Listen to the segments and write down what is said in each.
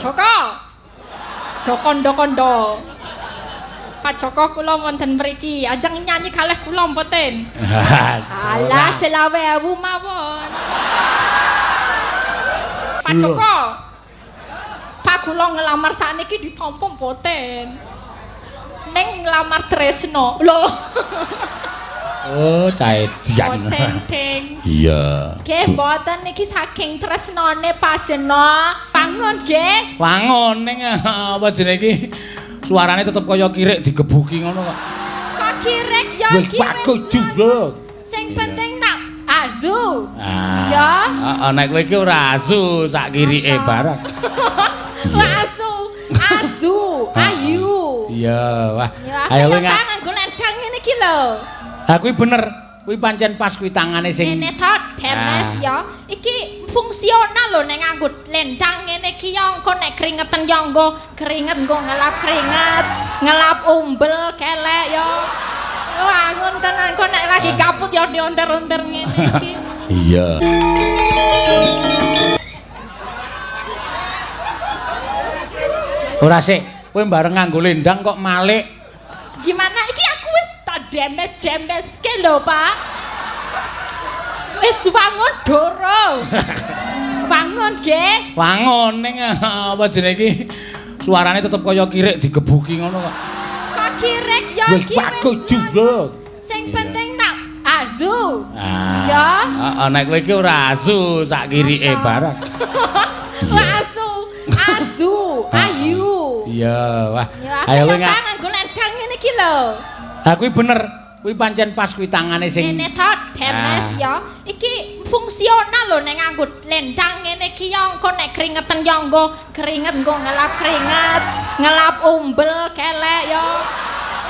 Joko. Aja kondo-kondo. Pak Joko kula wonten mriki, ajeng nyanyi kalih kula mboten? Alah 25.000 mawon. Pak Joko. Pak kula ngelamar sakniki ditampa mboten? Ning nglamar tresno. Lho. Oh, caedian. Mboten, Ding. Iya. Nggih, mboten niki saking tresnane Pasena. Bangun nggih. Wangun ning apa jenenge iki? Suarane tetep kaya kirik digebuki ngono kok. Kok kirik ya iki wis juruk. Sing penting tak azu. Ah. Ya. Heeh, nek kowe iki ora azu sak kirike barang. Ora azu, azu, ayu. Iya, wah. Ayo kowe nganggo lendang ngene iki lho. Ha kuwi bener. Kuwi pancen pas kuwi tangane sing ngene to, demes ya. Iki fungsional lho nek nganggo lendang ngene iki ya engko nek keringetan ya engko keringet engko ngelap keringet, ngelap umbel kelek ya. Wah, ngono tenan engko nek lagi kaput ya dionter-onter ngene iki. Iya. Ora sik, kowe bareng nganggo lendang kok malik. Gimana iki aku wis tak demes-demeske lho, Pak. Wis wangun doro. Wangun nggih. Wangun ning apa jenenge iki? Suarane tetep kaya kirik digebuki ngono kok. Kok kirik ya iki wis. Sing penting tak azu. Ah. Ya. Heeh, nek kowe iki ora azu sak kirike barang. Ora azu, azu, ayu. Iya, wah. Ayo kowe nganggo lendang ngene iki lho. Ha kuwi bener. Kuwi pancen pas kuwi tangane sing ngene to, demes ya. Iki fungsional lho nek nganggo lendang ngene iki ya engko nek keringetan ya engko keringet engko ngelap keringet, ngelap umbel kelek ya.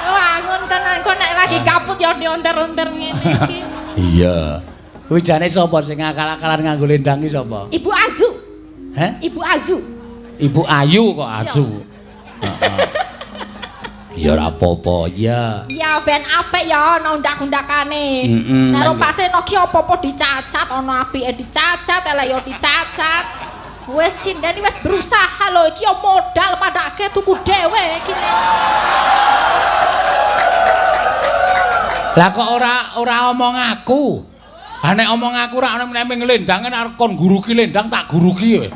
Wah, ngono tenan engko nek lagi kaput ya dionter-onter ngene iki. Iya. Kuwi jane sapa sing ngakal-akalan nganggo lendang iki sapa? Ibu Azu. Heh? Ibu Azu. Ibu Ayu kok Azu. Heeh. Ya ora apa-apa, ya. Ya ben apik ya ana undak-undakane. Karo Pak Seno ki apa-apa dicacat, ana apike dicacat, elek ya dicacat. Wis sindene wis berusaha lho iki ya modal padake tuku dhewe iki. Lah kok ora omong aku. Ha nek omong aku ora ana meneh nglendang arep kon guruki lendang tak guruki.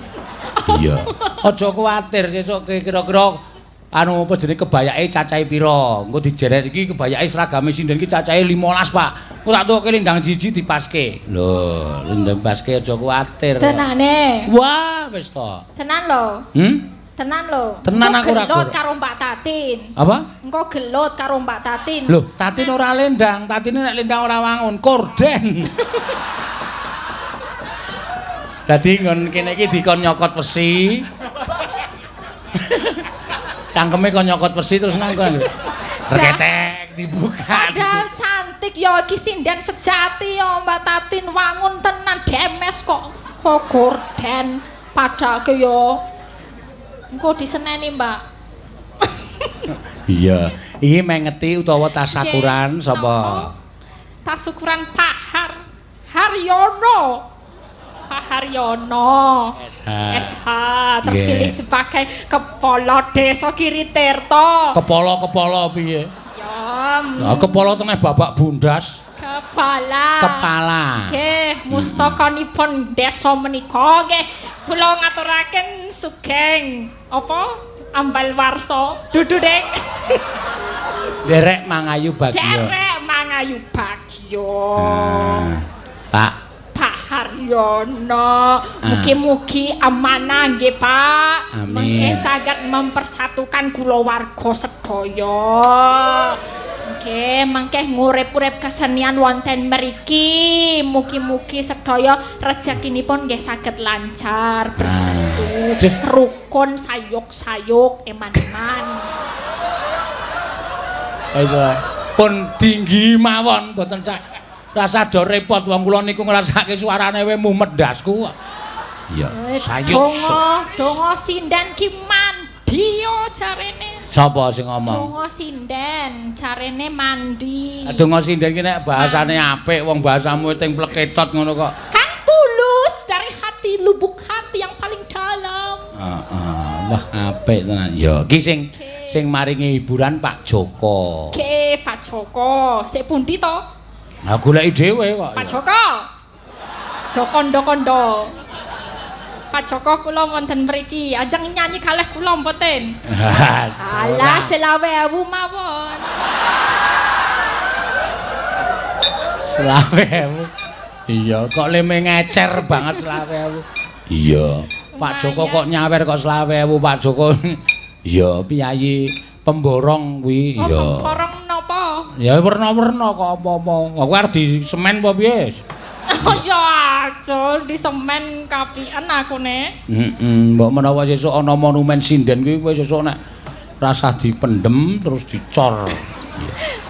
Iya. Aja kuwatir sesuk kira-kira anu apa jenenge kebayake cacahe pira? Engko dijeret iki kebayake seragame sinden iki cacahe 15, Pak. Engko tak tukoke lendang siji dipaske. Lho, lendang paske aja kuwatir. Tenane. Wah, wis to. Tenan lho. Hmm? Tenan lho. Tenan aku ora gelut karo Mbak Tatin. Apa? Engko gelut karo Mbak Tatin. Lho, Tatin ora lendang, Tatine nek lendang ora wangun, korden. Dadi nggon kene iki dikon nyokot wesi. Cangkeme kon nyokot wesi terus nang kono. Reketek dibuka. Padahal cantik ya iki sinden sejati ya Mbak Tatin wangun tenan demes kok kok gorden padake ya. Engko diseneni, Mbak. Iya, iki mengeti utawa tasakuran sapa? Tasukuran Pak Haryono. Pak Haryono SH. SH terpilih sebagai kepala desa Giritirto. Kepala-kepala piye? Ya. Lah kepala tengah babak bundas. Kepala. Kepala. Nggih, mustakanipun desa menika nggih kula ngaturaken sugeng apa ambal warsa. Dudu, Dek. Derek mangayu bagya. Derek mangayu bagya. Pak Pak Haryono, mugi-mugi amanah nggih Pak. Amin. Mengke saged mempersatukan kulawarga sedaya. Nggih, mengke ngurip-urip kesenian wonten mriki. Mugi-mugi sedaya rezekinipun nggih saged lancar, bersatu, rukun, sayuk-sayuk, eman-eman. Pun tinggi mawon mboten sak rasa do repot wong kula niku ngrasake suarane we mumet ndasku. Iya, sayuk. Donga sinden ki mandi yo jarene. Sapa sing ngomong? Donga sinden jarene mandi. Donga sinden ki nek bahasane apik wong bahasamu ting pleketot ngono kok. Kan tulus dari hati, lubuk hati yang paling dalam. Heeh. Wah, apik tenan. Ya, iki sing sing maringi hiburan Pak Joko. Oke, Pak Joko. Sik pundi to? Lah goleki dhewe kok. Pak Joko. Jokondo-kondo. Pak Joko kula wonten mriki. Ajeng nyanyi kalih kula mboten? Alah, 25.000 mawon. 25.000. Iya, kok leme ngecer banget 25.000. Iya. Pak Joko kok nyawer kok 25.000 Pak Joko. Iya, piyayi pemborong kuwi. Oh, Iya. pemborong napa? Ya werna-werna kok apa-apa. Aku arep di semen apa piye? Oh ya aja di semen kapian aku ne. Heeh, mbok menawa sesuk ana monumen sinden kuwi kowe sesuk nek rasah dipendem terus dicor.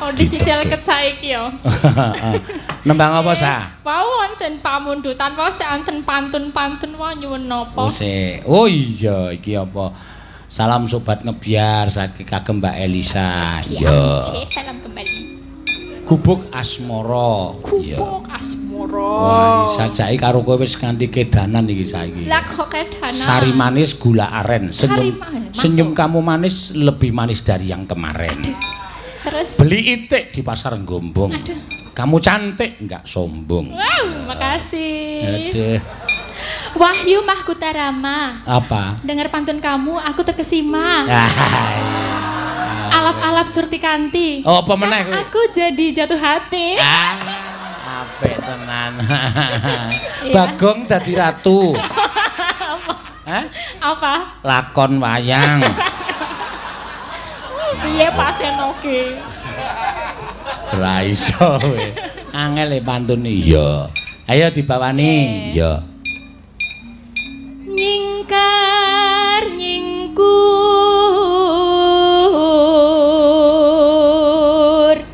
Oh dicicil ket saiki ya. Nembang apa sa? Wau wonten pamundutan wau sik wonten pantun-pantun wae nyuwun napa? Oh, sik. Oh iya, iki apa? Salam sobat ngebiar saking kagem Mbak Elisa. Iya. Salam kembali. Gubuk Asmara. Gubuk Asmara. Wah, sajake karo kowe wis nganti kedanan iki saiki. Lah kok kedanan? Sari manis gula aren. Senyum, Sari manis, senyum kamu manis lebih manis dari yang kemarin. Aduh. Terus beli itik di pasar Gombong. Aduh. Kamu cantik enggak sombong. Wow, makasih. Aduh. Wahyu Mahkutarama. Apa? Dengar pantun kamu, aku terkesima. Alap-alap Surtikanti. Oh, apa meneh kowe? Aku jadi jatuh hati. Ah, apik tenan. Bagong dadi ratu. Apa? Hah? Apa? Lakon wayang. Piye Pak Seno ki? Ora iso kowe. Angel e pantun. Iya. Ayo dibawani. Iya. Nyingkar nyingkur.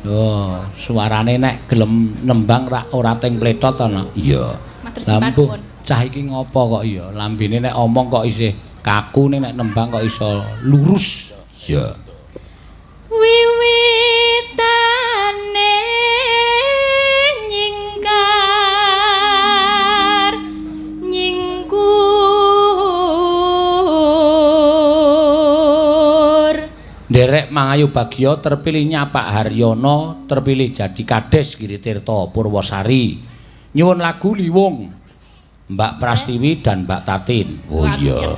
Oh, suarane nek gelem nembang ora teng pletot ana. Iya. Matur sembah nuwun. Cah iki ngopo kok iya? Lambene nek omong kok isih kaku, nek nembang kok iso lurus. Iya. Wiwitane nyingkar nyingkur. Nderek Mangayu Bagyo terpilihnya Pak Haryono terpilih jadi Kades Giritirto Purwosari. Nyuwun lagu Liwung Mbak Prastiwi dan Mbak Tatin. Oh iya.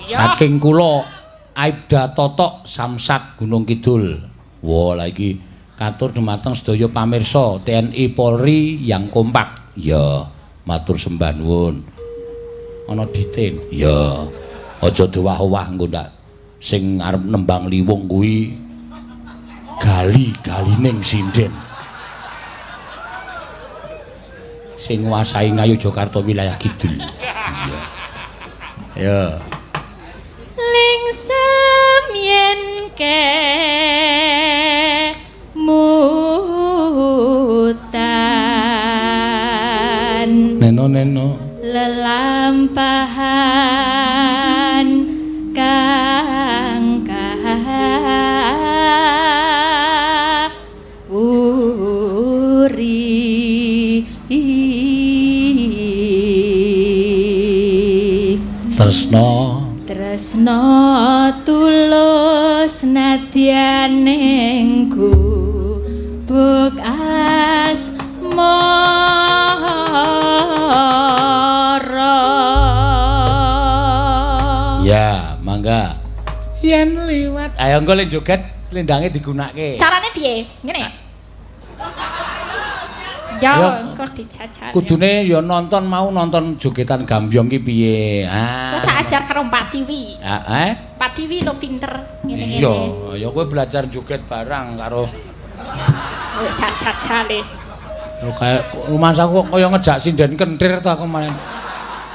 Saking kula Aibda Totok Samsat Gunung Kidul. Wah, lagi katur dumateng sedaya pamirsa TNI Polri yang kompak. Ya, matur sembah nuwun. Ana ditin. Ya, aja dowah-owah engko ndak sing arep nembang liwung kuwi gali-galining sinden. Sing nguasai Ngayogyakarta wilayah kidul. Iya. Ya. Lingsem yen kemutan neno-neno lelampahan kang kapuri. Tresno Tresno tulus nadyaning gubuk asmara. Ya, mangga. Yen liwat. Ayo engko lek joget lendange digunake. Carane piye? Ngene. Ya, engko dijajal. Kudune ya nonton mau nonton jogetan gambyong ki piye. Ah. Kok tak ajar karo Pak Tiwi. Heeh. Pak Tiwi lo pinter ngene-ngene. Iya, ya kowe belajar joget barang karo tak jajale. Yo kaya rumangsaku kok kaya ngejak sinden kentir ta aku main.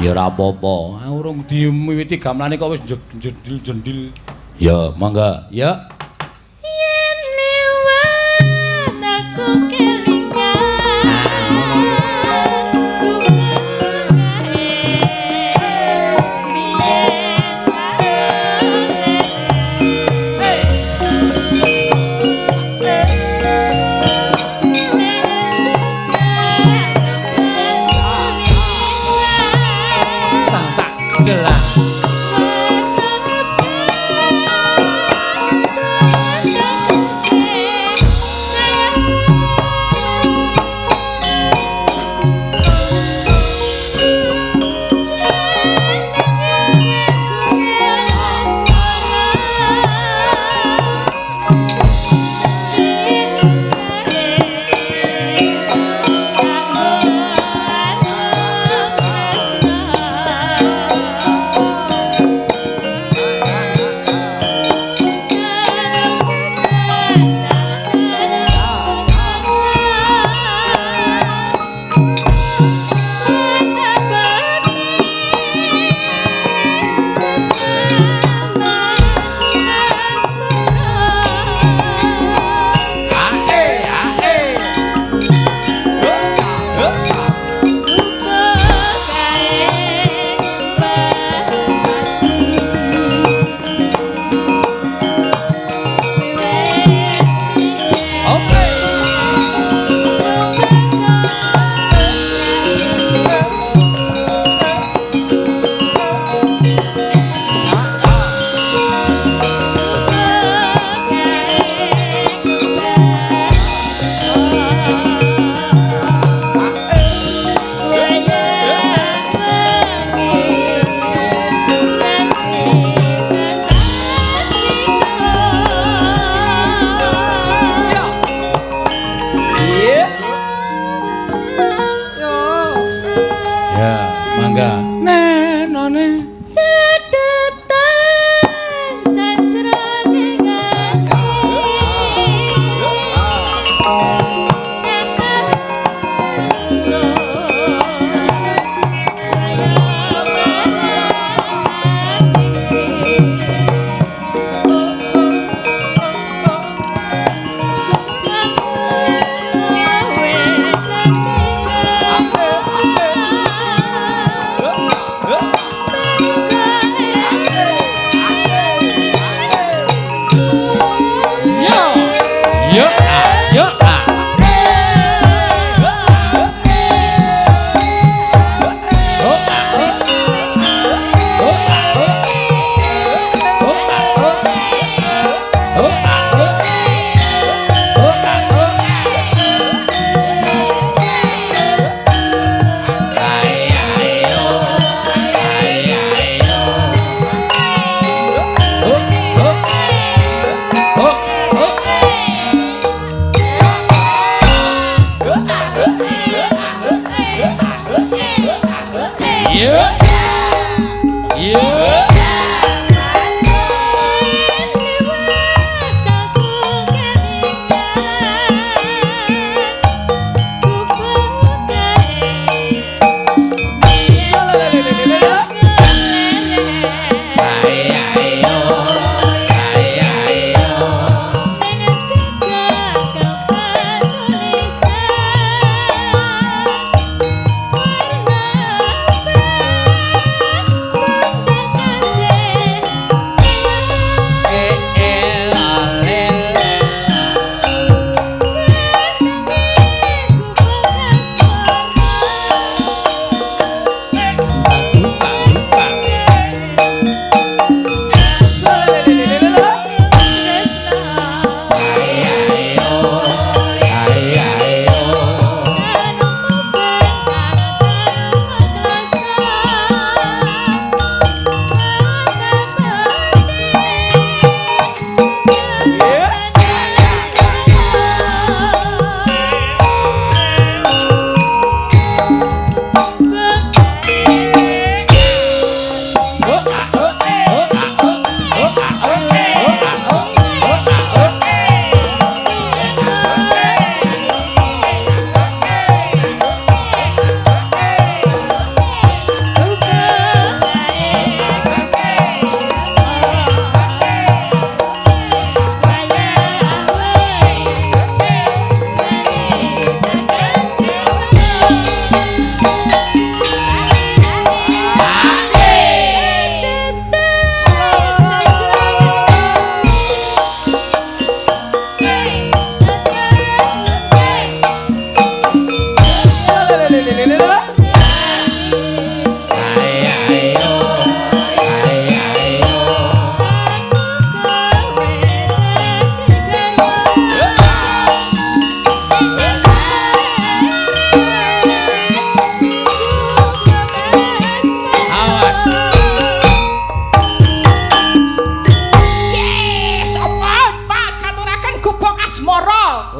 Ya ora apa-apa. Aku urung diwiwiti gamelane kok wis jendil-jendil. Ya, mangga. Ya. Yen liwat aku kelingan. Tak delah.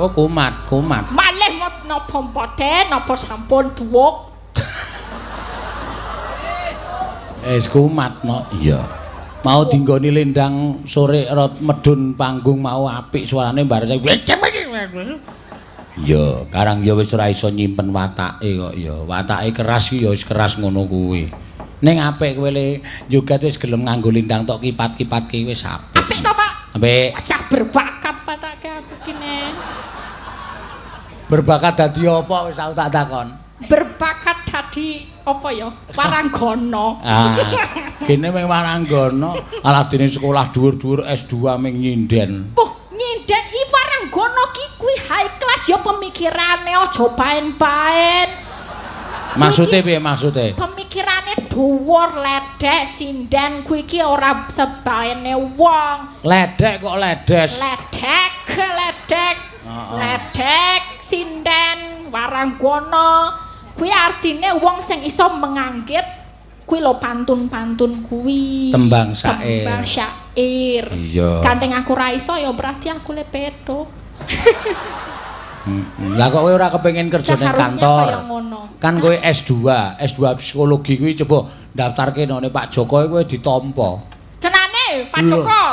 Oh, kumat, kumat. Malih mot napa mboten, napa sampun duwuk. Wis kumat no. Iya. Mau dinggoni lendang sore rot medun panggung mau apik suarane bar saya. Iya, karang ya wis ora iso nyimpen watake kok ya. Watake keras ki ya wis keras ngono kuwi. Ning apik kowe le joget wis gelem nganggo lendang tok kipat-kipatke wis apik. Apik to, Pak? Apik. Cah berbakat patake aku kene. Berbakat dadi apa wis aku tak takon. Berbakat dadi apa ya? Waranggana. Ah, kene mung waranggana, alah dene sekolah dhuwur-dhuwur S2 ming nyinden. Oh, nyinden i waranggana ki kuwi high class ya pemikirane aja paen-paen. Maksude piye maksude? Pemikirane dhuwur ledek sinden kuwi ki ora sebaene wong. Ledek kok ledes. Ledek, ledek. Heeh. Ledek sinden waranggana kuwi artine wong sing iso menganggit kuwi lho pantun-pantun kuwi. Tembang syair. Tembang syair. Iya. Gandeng aku ra iso ya berarti aku le petuk. Lah kok kowe ora kepengin kerja ning kantor? Kaya ngono. Kan kowe S2, S2 psikologi kuwi coba daftarke nang Pak Joko kowe ditampa. Jenane Pak Joko.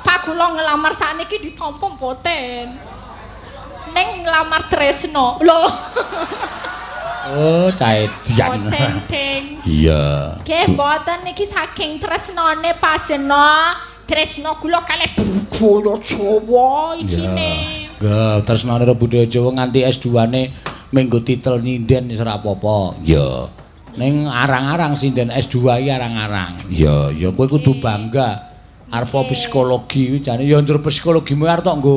Pak kula ngelamar sakniki ditampa mboten. Ning nglamar Tresno. Lho. Oh, caedian. Mboten, Ding. Iya. Nggih, mboten niki saking tresnane Pasena. Tresno kula kalih budaya Jawa iki ne. Nggih, tresnane karo budaya Jawa nganti S2-ne menggo titel nyinden wis ora apa-apa. Iya. Ning arang-arang sinden S2 iki arang-arang. Iya, ya kowe kudu bangga. Arep psikologi kuwi jane ya njur psikologimu arep tok nggo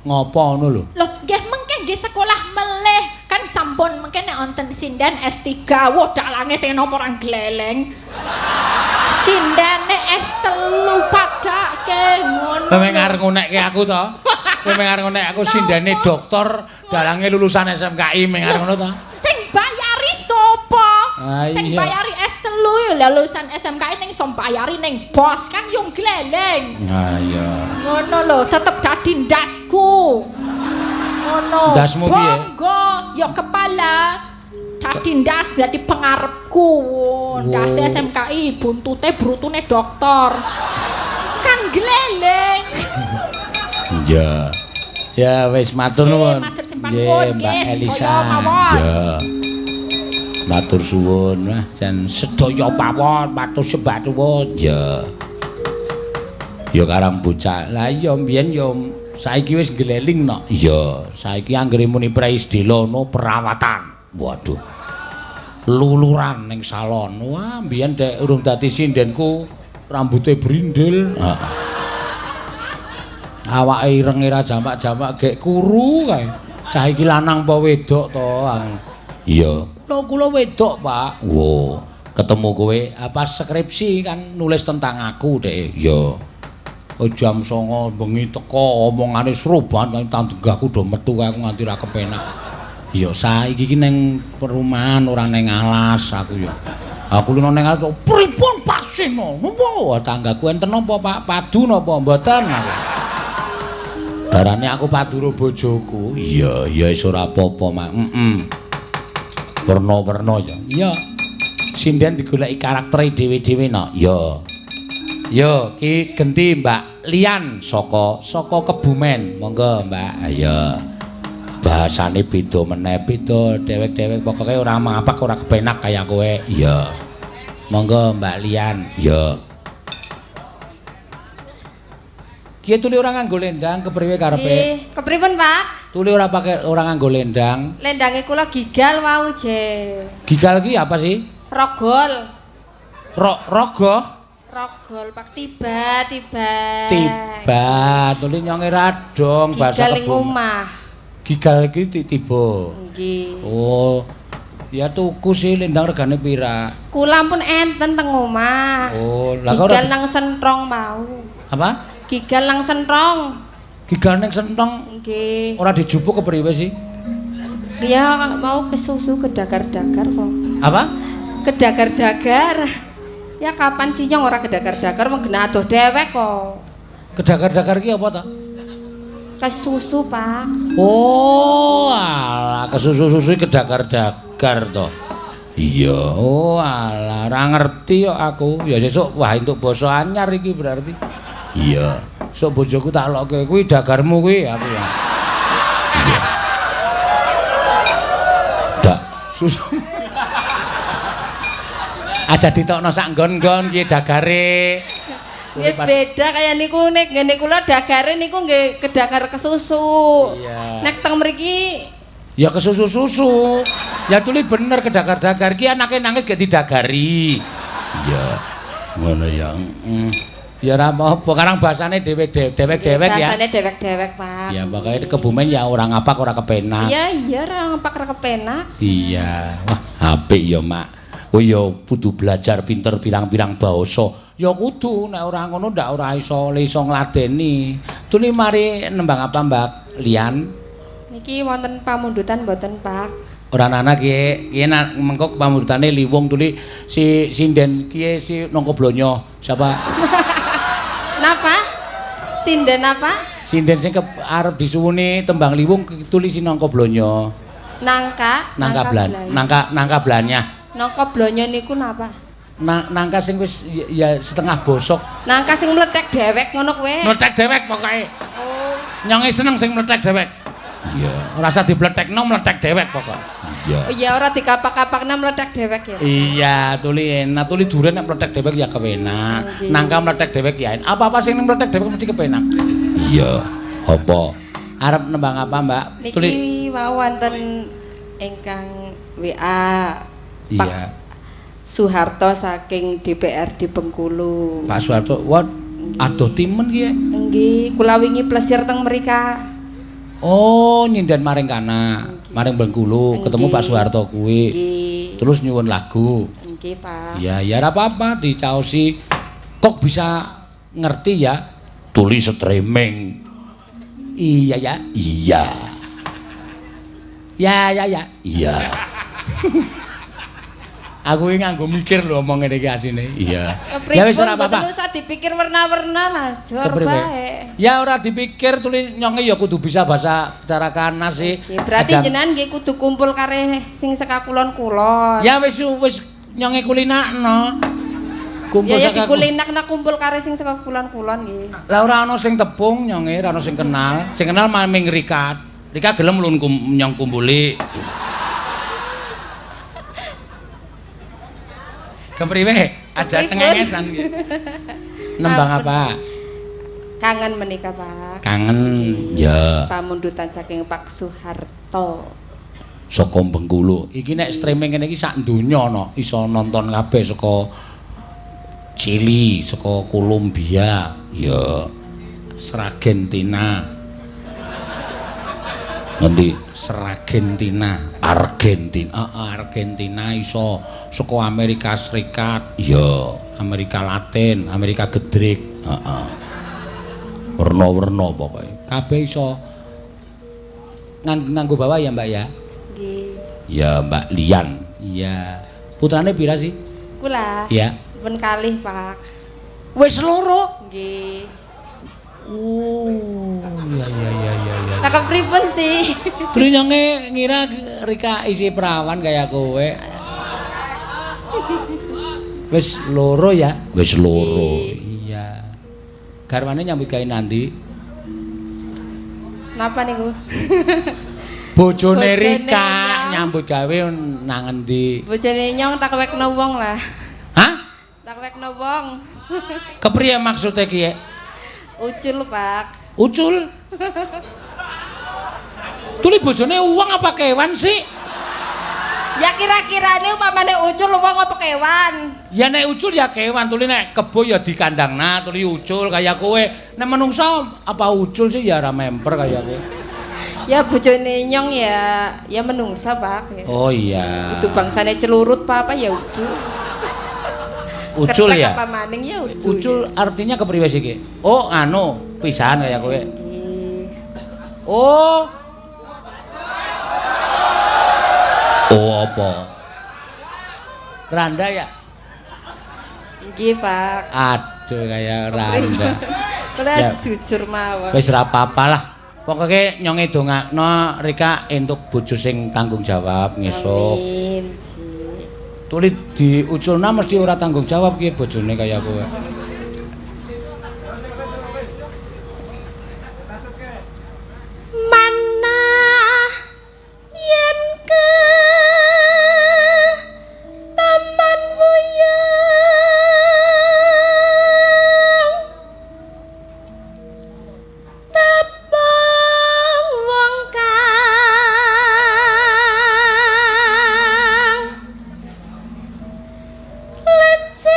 ngopo ngono lho. Lho, nggih mengke nggih sekolah melih kan sampun mengke nek wonten sinden S3, wah dalange sing napa ora gleleng. Sindene S3 padake ngono. Kowe arep ngunekke aku to? Kowe arep ngunekke aku sindene doktor, dalange lulusan SMKI meng arep ngono to? Sing bayari sapa? Sing bayari S3 ya lulusan SMKI ning iso bayari ning bos kan yo gleleng. Ha iya. Ngono lho, tetep dadi ndasku. Ngono. Ndasmu piye? Bangga ya kepala. Dadi ndas dadi pengarepku. Ndase SMKI buntute brutune doktor. Kan gleleng. Iya. Ya wis matur nuwun. Matur sembah nuwun Mbak Elisa. Ya. Matur suwun, wah jan sedaya pawon matur sembah nuwun. Ya. Ya karang bocah. Lah iya mbiyen ya saiki wis ngleling no. Iya, saiki anggere muni praisdela no perawatan. Waduh. Luluran ning salon. Wah, mbiyen dek urung dadi sindenku rambute brindil. Heeh. Awake irenge ra jamak-jamak gek kuru kae. Cah iki lanang apa wedok to? Iya. Kula wedok, Pak. Wo, ketemu kowe apa skripsi kan nulis tentang aku dek. Iya. Oh, jam 09.00 bengi teko omongane seru banget tanggahku do metu kae aku nganti ra kepenak. Ya saiki iki ning perumahan ora ning alas aku ya. Aku lho ning alas pripun Pak Seno? Napa tanggaku enten napa Pak? Padu napa mboten? Darane aku padu ro bojoku. Iya, ya wis ora apa-apa, Mak. Heeh. Werna-werna ya. Iya. Sinden digoleki karaktere dhewe-dhewe no. Iya. Yo, ki genti Mbak Lian saka Kebumen. Monggo, Mbak. Ayo. Bahasane beda meneh, beda dewek-dewek pokoke ora mapak ora kepenak kaya kowe. Iya. Monggo Mbak Lian. Iya. Ki tuli ora nganggo lendang kepriwe karepe? Nggih, kepripun, Pak? Tuli ora pakai ora nganggo lendang. Lendange kula gigal wau, Je. Gigal ki apa sih? Rogol. Rogo? Rogol Pak tiba. Tiba, tuli nyonge radong bahasa Gigal ning omah. Gigal iki tiba. Nggih. Oh. Ya tuku sih lendang regane pira? Kula pun enten teng omah. Oh, lah kok gigal nang sentrong mau. Apa? Gigal nang sentrong. Gigal nang sentrong? Nggih. Ora dijupuk kepriwe sih? Ya mau kesusu kedagar-dagar kok. Apa? Kedagar-dagar. Ya kapan sih nyong ora kedagar-dagar mung gena adoh dewek kok. Kedagar-dagar ki apa ta? Kesusu, Pak. Oh, alah kesusu-susu kedagar-dagar to. Iya, oh alah ora ngerti kok aku. Ya sesuk wah entuk basa anyar iki berarti. Iya. Sok bojoku tak lokke kuwi dagarmu kuwi aku ya. Iya. Dak susu. Aja ditokno sak nggon-nggon ki dagare. Nggih beda kaya niku nek ngene kula dagare niku nggih kedagar kesusu. Iya. Nek teng mriki ya kesusu-susu. Ya tuli bener kedagar-dagar ki anake nangis gak didagari. Iya. Ngono ya. Ya ora apa-apa, karang bahasane dhewe dewek-dewek ya. Bahasane dewek-dewek, Pak. Ya pokoke Kebumen ya ora ngapak ora kepenak. Iya, iya ora ngapak ora kepenak. Iya. Wah, apik ya, Mak. Oh ya kudu belajar pinter pirang-pirang basa. Ya kudu nek ora ngono ndak ora iso iso ngladeni. Tuli mari nembang apa, Mbak Lian? Niki wonten pamundutan mboten, Pak? Ora ana ki, ki mengko pamundutane liwung tuli si sinden ki si Nangka Blonyo. Siapa? Napa? Sinden apa? Sinden sing arep disuwuni tembang liwung tuli si Nangka Blonyo. Nangka, nangka blan, nangka nangka blanyah. Nangka blonyo niku napa? Nangka sing wis ya setengah bosok. Nangka sing mlethek dewek ngono kowe. Mlethek dewek pokoke. Oh. Nyonge seneng sing mlethek dewek. Iya. Ora usah dibletekno mlethek dewek pokoke. Iya. Iya ora dikapak-kapakna mlethek dewek ya. Iya, tuli enak, tuli duren nek mlethek dewek ya kepenak. Nangka mlethek dewek ya enak. Apa-apa sing mlethek dewek mesti kepenak. Iya. Apa? Arep nembang apa, Mbak? Niki wau wonten ingkang WA. Pak iya. Soeharto saking DPRD Bengkulu. Pak Soeharto, wah adoh timen ki. Nggih, kula wingi plesir teng mrika. Oh, nyinden maring kana, maring Bengkulu, ketemu Pak Soeharto kuwi. Terus nyuwun lagu. Nggih, Pak. Ya, ya ora apa-apa dicaosi. Kok bisa ngerti ya? Tulis streaming. Iya ya. Iya. Ya ya ya. Iya. Aku iki nganggo mikir lho omong ngene iki asine. Iya. Ya wis ora apa-apa. Mboten usah dipikir werna-werna lah, jor bae. Ya ora dipikir tuli nyonge ya kudu bisa bahasa cara kana sih. Berarti jenengan nggih kudu kumpul kare sing saka kulon-kulon. Ya wis wis nyonge kulinakno. Kumpul ya, ya dikulinakna kumpul kare sing saka kulon-kulon nggih. Lah ora ana sing tepung nyonge, ora ana sing kenal. Sing kenal maming Rika. Rika gelem lun nyong kumpuli. Kepriwe? Aja cengengesan iki. Nembang apa? Kangen menika, Pak. Kangen. Ya. Pamundutan saking Pak Soeharto. Saka Bengkulu. Iki nek streaming ngene iki sak donya ana, iso nonton kabeh saka Chili, saka Kolombia, ya. Sragentina. Ngendi? Sragentina, Argentina, Argentina iso saka Amerika Serikat, ya, Amerika Latin, Amerika Gedrik, heeh. Werna-werna pokoke. Kabeh iso nganggo bawa ya, Mbak ya? Nggih. Ya, Mbak Lian. Iya. Putrane pira sih? Kula. Iya. Pun kalih, Pak. Wis loro? Nggih. Oh, iya iya iya iya iya. Lah kepripun sih? Terus nyonge ngira Rika isi perawan kaya kowe. Wis loro ya? Wis loro. Iya. Garwane nyambut gawe nanti? Napa niku? Bojone Rika nyambut gawe nang endi? Bojone nyong tak wekno wong lah. Hah? Tak wekno wong. Kepriye maksude ki? Ucul, Pak. Ucul? Tuli bojone uang apa kewan sih? Ya kira-kirane umpamane ucul wong apa kewan? Ya nek ucul ya kewan, tuli nek kebo ya dikandangna, tuli ucul kaya kowe. Nek menungsa apa ucul sih ya ora memper kaya kowe. Ya bojone nyong ya ya menungsa, Pak. Oh iya. Itu bangsane celurut Pak apa ya ucul. Ucul ya? Apa maning ya ucul. Ucul artinya kepriwe sih ki? Oh, anu, pisahan kaya kowe. Oh. Oh apa? Randa ya? Nggih, Pak. Aduh kaya randa. Kula Ya. jujur mawon. Wis ora apa-apa lah. Pokoke nyonge dongakno Rika entuk bojo sing tanggung jawab ngesuk. Amin. Tuli diuculna mesti ora tanggung jawab ki bojone kaya kowe. Manah yen ke taman wuyung tepung wong kang lencir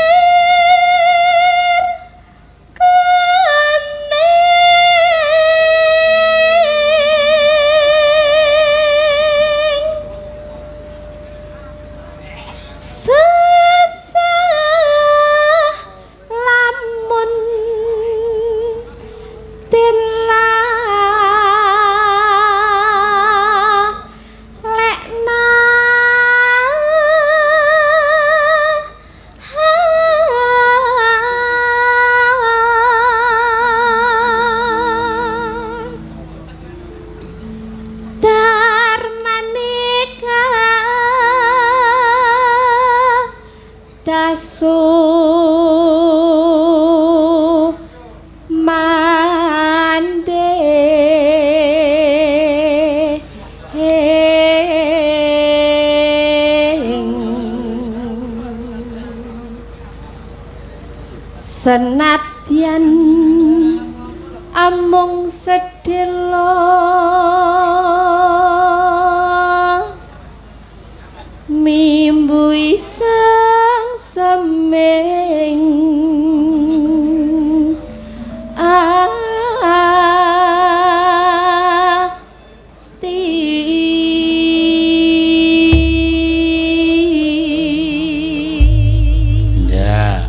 kuning sesah lamun den lalekna Darmanika dasu mande senadyan amung sedhela mimbu iseng seming ati. Ya.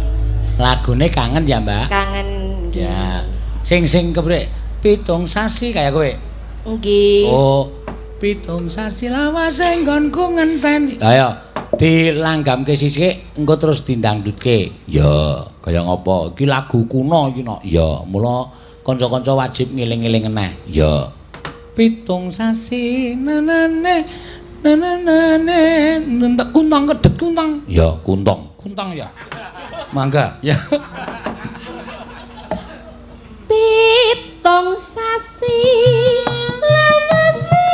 Lagune kangen ya, Mbak? Kangen. Ya. Sing keprek 7 sasi kaya kowe. Nggih. Oh, 7 sasi lawase nggonku ngenteni. Ayo, dilanggamke sisik engko terus dindangdutke. Ya, kaya ngopo? Iki lagu kuno iki no. Ya, mula kanca-kanca wajib ngeling-eling meneh. Ya. 7 sasi nanane nanane nentek kuntang kedet kuntang. Ya, kuntang. Kuntang ya. Mangga, ya. 7 sasi lawase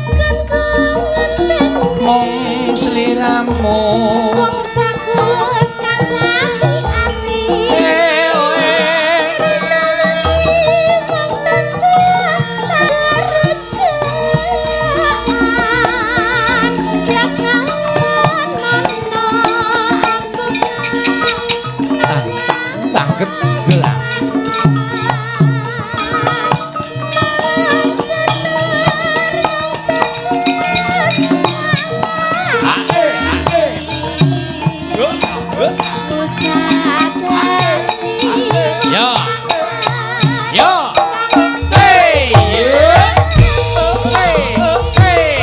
nggonku ngenteni mung sliramu wong bagus kang dadi ati. Wong tansah tarejaan lakan ana aku tang gedelang. Ya. Ya. Hey. Hey. Hey. Hey.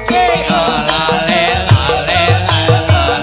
Hey. Lale lale lale.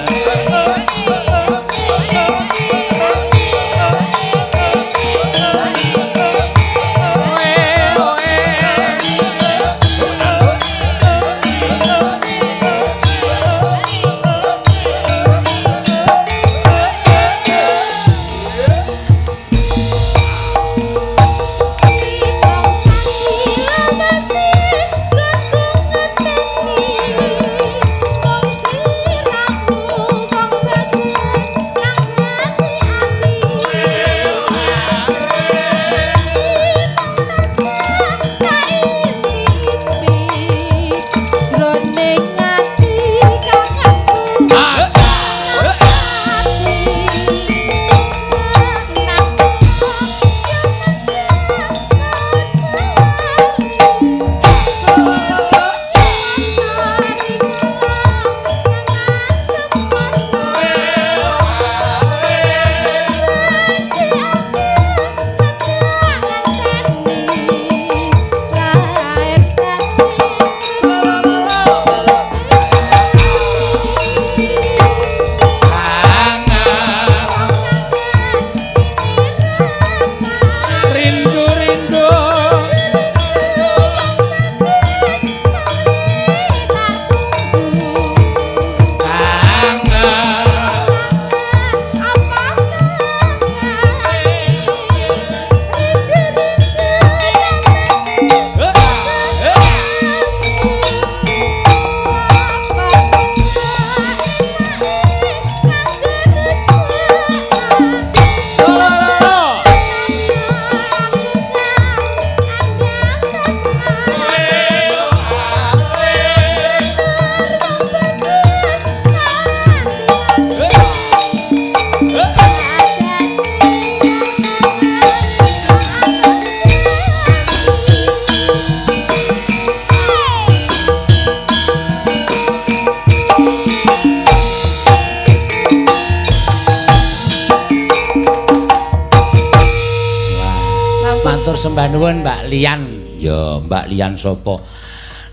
Matur sembah nuwun Mbak Lian. Ya, Mbak Lian sapa?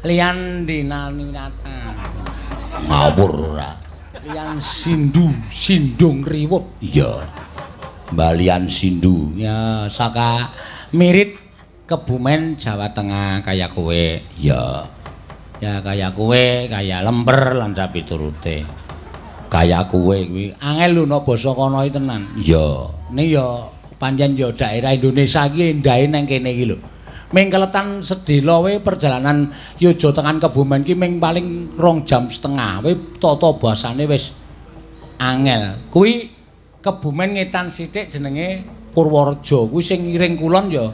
Lian Dinaninata. Ngawur ora. Lian Sindu, Sindung Riwut. Iya. Mbak Lian Sindu. Ya, saka Mirit Kebumen Jawa Tengah kaya kowe. Iya. Ya kaya kowe, kaya lemper lan sapiturute. Kaya kowe kuwi angel lho nek basa kono iki tenan. Iya. Ning ya pancen ya daerah Indonesia iki endahe nang kene iki lho. Ming keletan sedhela we perjalanan Yojo tekan Kebumen ki ming paling 2,5 jam we tata basane wis angel. Kuwi Kebumen ngetan sithik jenenge Purworejo. Kuwi sing ngiring kulon ya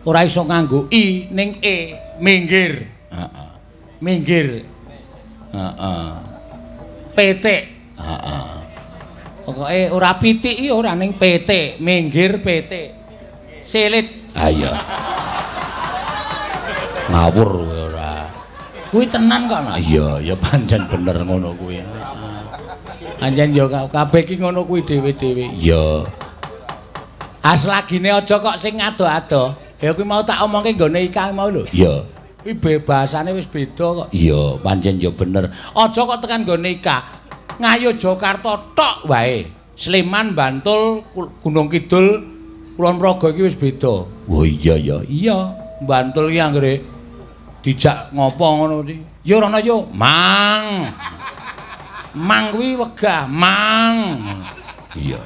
ora iso nganggo i ning e, minggir. Heeh. Minggir. Heeh. Petik. Heeh. Pokoke ora pitik iki ora ning petik, minggir petik. Silit. Ha iya. Ngawur kowe ora. Kuwi tenan kok. Nah, iya, ya pancen bener ngono kuwi. Pancen ya kabeh iki ngono kuwi dhewe-dhewe. Iya. Aslagine aja kok sing ado-ado. Ya kuwi mau tak omongke nggone Ika mau lho. Iya. Kuwi bahasane wis beda kok. Iya, pancen ya bener. Aja kok tekan nggone Ika. Ngayogyakarta tok wae. Sleman, Bantul, Gunung Kidul, Kulon Progo iki wis beda. Oh iya ya. Iya, Bantul iki anggere dijak ngopo ngono iki. Yo rono yo, mang. Mang kuwi wegah, mang. Iya.